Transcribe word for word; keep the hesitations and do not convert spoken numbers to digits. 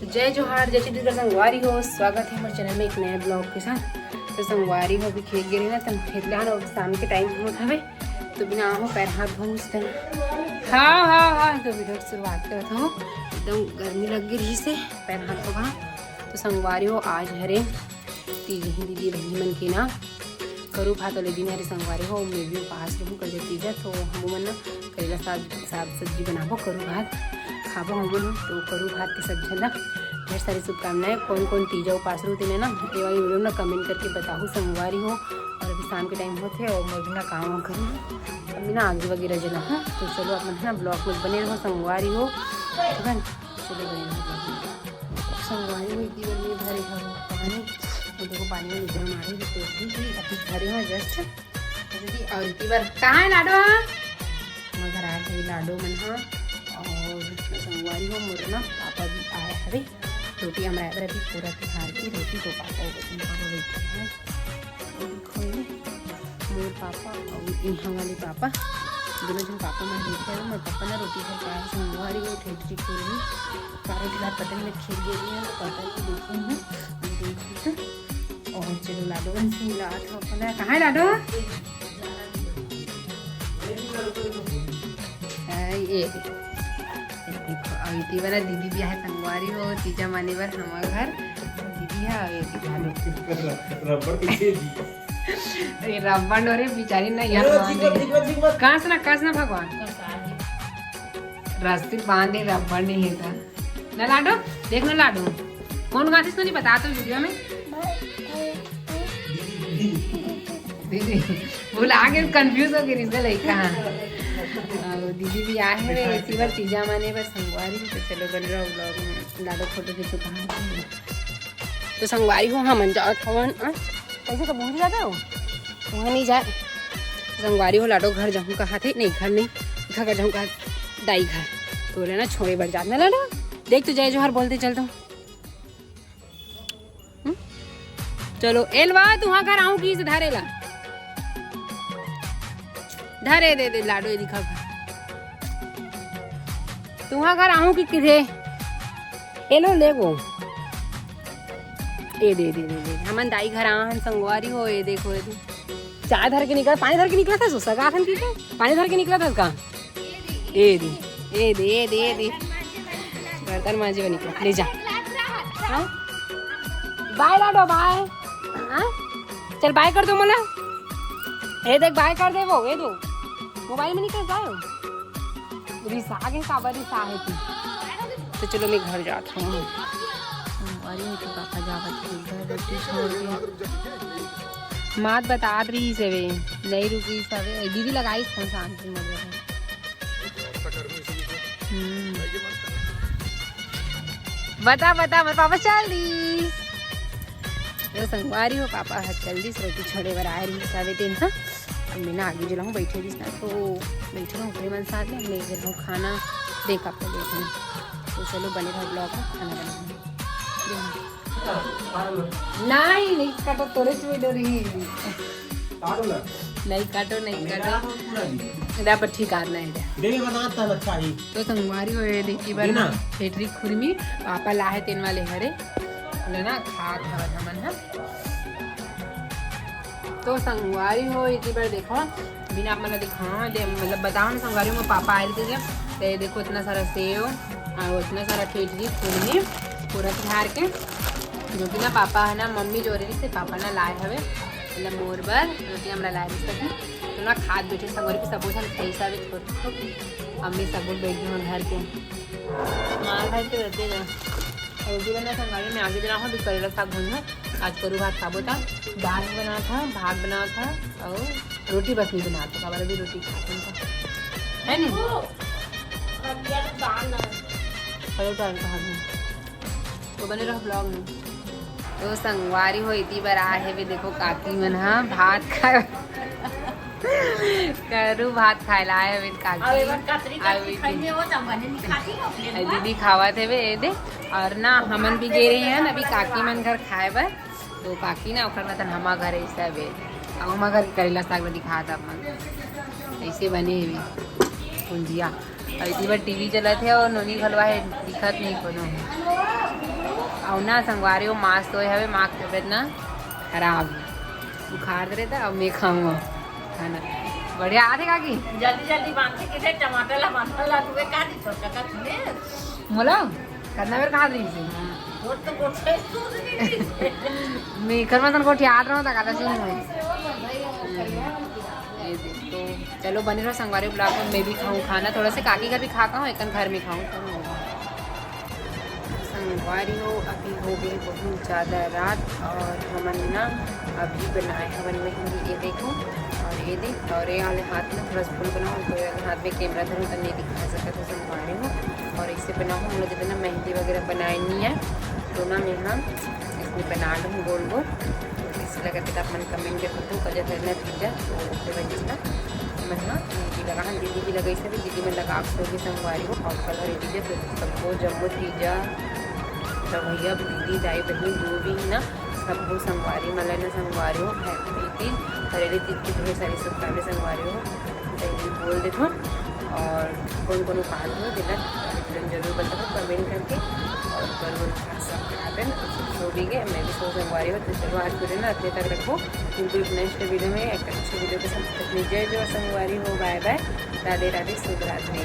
तो जय जोहार, जय छत्तीसगढ़ संगवारी हो, स्वागत है हमारे चैनल में एक नए ब्लॉग के साथ। तो संगवारी हो, अभी खेत गे रहे ना, तो खेत ले आना, शाम के टाइम होत हवे, तो बिना आहो पैर हाथ धोऊं इस तरह। हाँ हाँ हाँ, तो वीडियो की शुरुआत करत हूँ। एकदम गर्मी लग गई रही से पैर हाथ धोगा। तो संगवारी हो, आज हरे तीज ही दीदी बहिनी मन के ना करू भात वाले दिन हरे संगवारी हो, मैं भी उपास रहूँ कल तीजा, तो हम मन ना करेला साग, साग सब्जी बनाबो, करू भात खाबो हम मन। तो करू भात के सब झन ला ढेर सारी शुभकामनाएं। कौन कौन तीजा उपास रहू तेने ना ये वाली वीडियो ना कमेंट करके बताहू संगवारी हो। और अभी शाम के टाइम होथे और मैं भी ना काम वाम करूँ, अभी ना आगे वगैरह जना। हाँ, तो चलो आप मन ना ब्लॉग में बने रहो संगवारी हो, ठीक है ना? चलो बने रहो ब्लॉग में। संगवारी हो, इतनी गर्मी भरे हम पानी, तो देखो पानी में निकल मारे, तो भी अभी भरे हो जस्ट। और इतनी बार कहाँ है लाडो? हाँ, हमारे घर आए हवे लाडो मन हा। और संगवारी हो, मोर ना पापा भी आए हवे। रोटी हमारे बर अभी पूरा तिहार की रोटी तो पापा हो गई, पापा बैठे हैं। और देखो ये मोर पापा और यहाँ वाले पापा, दोनों जन पापा मन बैठे हैं। मोर पापा ना रोटी घर का संगवारी हो, ठेठ जी खोल रही। पारो के बाद पता नहीं खेत गे रही है, तो पता नहीं, देखी हूँ, देखी हूँ। और चलो लाडो बन सी मिला था अपना। कहाँ है लाडो? आ, ये देखो, और इतनी बड़ा दीदी भी आए संगवारी हो, तीजा माने बर हमारे घर दीदी है। और ये देखो, लाडो। रबड़ पीछे दी। अरे रबड़ नो रे, बेचारी ना यार, अरे, मान ठीक बात, ले। ठीक बात, ठीक बात। कहाँ से ना, कहाँ से ना भगवान? रस्सी बांधे, रबड़ नहीं है था। ना लाडो, देख ना लाडो, कौन गाती इसको नहीं बता तो वीडियो में। दीदी, भुला के कंफ्यूज हो गई इसका लड़का। हाँ। और दीदी भी आए हैं, इसी बार तीजा माने बर संगवारी, तो चलो बन रहा ब्लॉग में, लाडो फोटो खींचो कहाँ। तो संगवारी हो, हमन जात हवन, आ? कैसे तो भूल जाते हो, वहाँ नहीं जाए। संगवारी हो, लाडो घर जाऊँ कहा थे, नहीं घर नहीं, घर जाऊँ कहा, दाई घर। तो बोले ना छोड़े बर जात ना लाडो, देख तो जय जोहार बोलते चल तो। हम्म? चलो एलवा, तुहा घर आहूँ कि धरे ला, धरे दे दे लाडो, ये दिखा घर। तुहा घर आहूँ कि किथे? एलो ले वो। ए दे दे दे दे, हमन दाई घर आहन संगवारी हो। ए देखो, ए दे, चाय धर के निकल, पानी धर के निकला था सो सगा आथन की के? पानी धर के निकला था का? ए दे, ए दे, ए दे, ए दे, बर्तन मांजे बर निकला, ले जा। हाँ? बाय लाडो, बाय। हाँ? चल बाय कर दो मोला। ए देख, बाय कर दे वो, ए दो। मोबाइल में निकल जाओ। रिसा के काबर रिसा है तू? तो चलो मैं घर जात हूँ। अरे तो पापा जावत है घर, रोटी छोड़ के। मात बतात रही से वे, नहीं रुकी सवे। दीदी लगाई फोन शांति मर गए। हम्म। बता बता, मोर पापा चल दी। तो संगवारी हो, पापा ह चल दिस, रोटी छोड़े बर आए रही सवे दिन। हाँ, अब मैं ना आगे जो रहूँ, बैठे रहिस ना, तो बैठे रहूँ ओकरे मन साथ में, मैं जो रहूँ खाना देख आपको देखूँ। तो चलो बने रहो ब्लॉग में, खाना बनाऊँ। नहीं, नहीं काटो, तोरे चुए डरी। काटो ना। नहीं काटो, नहीं मेरा काटो। पूरा दिया। इधर पर ठीक आना है इधर। देवे बना तब अच्छा ही। तो संगवारी हो ये देखी बार देना। ना, ठेठरी खुरमी पापा लाहे तेन वाले हरे। ले ना, खात हवत हमन ह। तो संगवारी हो, इतनी बार देखो, बिना आप मन ला दिखाओ, दे, मतलब बताओ ना संगवारी हो, पापा आए रहिथे, तो ये देखो इतना सारा सेव और इतना सारा ठेठरी खुरमी पूरा तिहार के, जो कि ना पापा है ना, मम्मी जो रही से पापा ना लाए हवे, मतलब मोर बर रोटी हमरा लाए रही सके, तो ना खात बैठे संगवारी के सबो झन खाई सारे छोट छोट, अम्मी सबो बैठ गए घर के, माँ घर के रहते ना। और रोटी बना संगवारी में आगे जना हो, अभी करेला साग भून हो। आज करू भात खाबो ता, दाल बना था, भात बना था और रोटी बस नहीं बना था, काबर अभी रोटी खाते हैं। है नहीं? करेला दाल बना। तो बने रहो ब्लॉग में। तो संगवारी हो, इतनी बार आए हवे, देखो काकी मन हा भात खाए, करू भात खाए ला आए हवे काकी। अउ दीदी खावत हवे, ए दे। और ना हमन भी गे रहे हैं अभी काकी मन घर खाए बर, तो काकी ना ओकर बाद हमा घर ऐसा बे, अब हमा घर के करेला साग ला दिखात आप मन, ऐसे बने हवे भुंजिया। और इतनी बार टीवी चलत है और नोनी घलवा है, दिखत नहीं कोनो है। अउ ना संगवारी हो, मास्क तो हवे, मास्क के तबीयत ना खराब, बुखार दे रहे था। अब मैं खाऊंगा खाना। बढ़िया आथे काकी। जल्दी जल्दी बांधे के थे, टमाटर ला बांधल ला, तुवे का दी छोटका का तुमे? बोला, करना मेरे कहा रही थी। गोट तो गोट से तू नहीं। मैं कर मसन गोट याद रहो ता काला सुन। ये दे, तो चलो बने रहो संगवारी vlog में। मैं भी खाऊँ खाना थोड़ा सा, काकी घर भी खा खाऊँ, एक घर में खाऊँ तो संगवारी हो। अभी हो गई बहुत ज़्यादा रात और हमन ना अभी बनाए हवन मेहंदी। ये देखो, और ये देख, और ये वाले हाथ में थोड़ा सा फूल बनाओ, तो ये वाले हाथ में कैमरा धरो तो नहीं दिखा सकत हो संगवारी हो। और इसे बनाओ, हम लोग जितना मेहंदी वगैरह बनाए नहीं है तो ना मैं हम इसमें बना लूँ गोल गोल। इस लगा के आप मन कमेंट के फोटो का जब ना तीजा तो उससे वजह से मैं ना दीदी लगा, हाँ दीदी भी लगाई सभी, दीदी में लगा के होगी संगवारी हो। और कलर दीजिए तो सबको जम्मो तीजा, तो भैया दीदी दाई बहन जो भी है ना, सबको संगवारी मला ना संगवारी हो, हैप्पी तीज, हरेली तीज की ढेर सारी शुभकामनाएं संगवारी हो। तो ये बोल देता हूँ। और कौन कौन पाल हो दिला जरूर बताओ कमेंट करके। और कौन कौन सब खाते हैं, सो भी गए, मैं भी सो संगवारी हो। तो चलो आज के लिए ना इतने तक रखो, क्योंकि नेक्स्ट वीडियो में एक अच्छे वीडियो के साथ तक जय जोहार संगवारी हो, बाय बाय, राधे राधे, शुभ रात्रि।